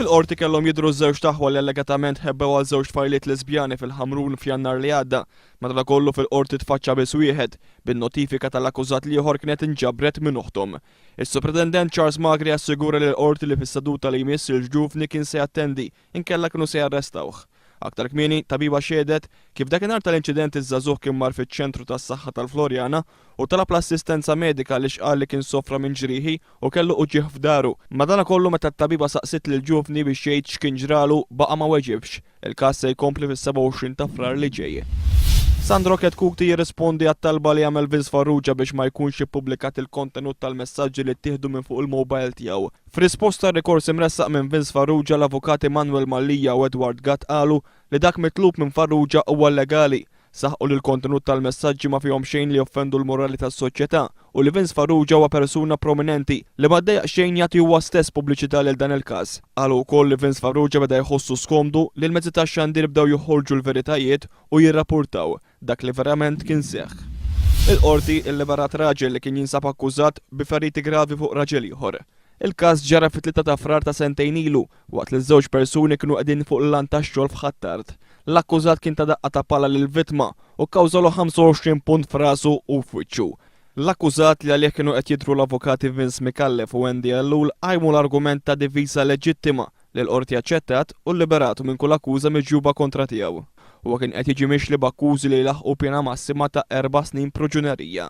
Fil-Qorti kellhom jidhru ż-żewġt aħwa li allegatament ħebbew għal żewġ tfajliet lesbjani fil-Ħamrun f'Jannar li għadda. Madanakollu fil-Qorti tfaċċa biss wieħed, bin-notifika tal-akkużat l-ieħor kienet inġabret minn oħthom. Is-Supretendent Charles Magri assigura lill-Qorti li fis-seduta li jmiss il-ġuvni kien se jattendi inkella kienu se jarrestawh. Aktar kmieni, tabiba xehdet kif dakinhar tal-inċident iż-żagħżugħ kien mar fiċ-ċentru tas-saħħa tal-Floriana u talab l-assistenza medika għaliex qal li kien sofra minn ġrieħi u kellu uġigħ f'dahru. Madanakollu meta t-tabiba saqsiet lill-ġuvni biex jgħid x'kien ġralu, baqa' ma weġibx. Il-każ se jkompli fis-27 ta' Frar li ġej. Sandro Chetcuti jirrispondi għat-talba li għamel Vince Farrugia biex ma jkunx ippubblikat il-kontenut tal-messaġġi li ttieħdu minn fuq il-mobile tiegħu. F'risposta għar-rikors imressaq minn Vince Farrugia l-Avukati Manuel Mallia u Edward Gatt qalu li dak mitlub minn Farrugia huwa llegali. Saħqu li l-kontenut tal-messaġġi ma fihom xejn li joffendu l-morali tas-soċjetà u li Vince Farrugia huwa persuna prominenti li ma ddejjaq xejn jagħti huwa stess pubbliċità lil dan il-każ. Qalu wkoll li Vince Farrugia beda jħossu skomdu li l-mezzi tax-xandir bdew joħorġu l-veritajiet u jirrapurtaw dak li verament kien seħħ. Il-Qorti illiberat raġel li kien jinsab akkużat bi feriti gravi fuq raġel ieħor. Il-każ ġara fit-3 ta' Frar ta' sentejn ilu, waqt li ż-żewġ persuni kienu qegħdin fuq l-lant tax-xogħol f'Ħ'Attard. L-akkużat kien ta daqqa ta' pala lill-vittma u kkawżalu 25 punt f'rasu u f'wiċċu. L-akkużat li għalih kienu qed jidhru l-avukati Vince Micallef u Andy Ellul qajmu l-argument ta' difiża leġittima li l-Qorti aċċettat u lliberatu minn kull akkuża miġjuba kontra tiegħu. Huwa kien qed jiġi mixli b'akkużi li jlaħħqu piena massima ta' erba' snin pruġunerija.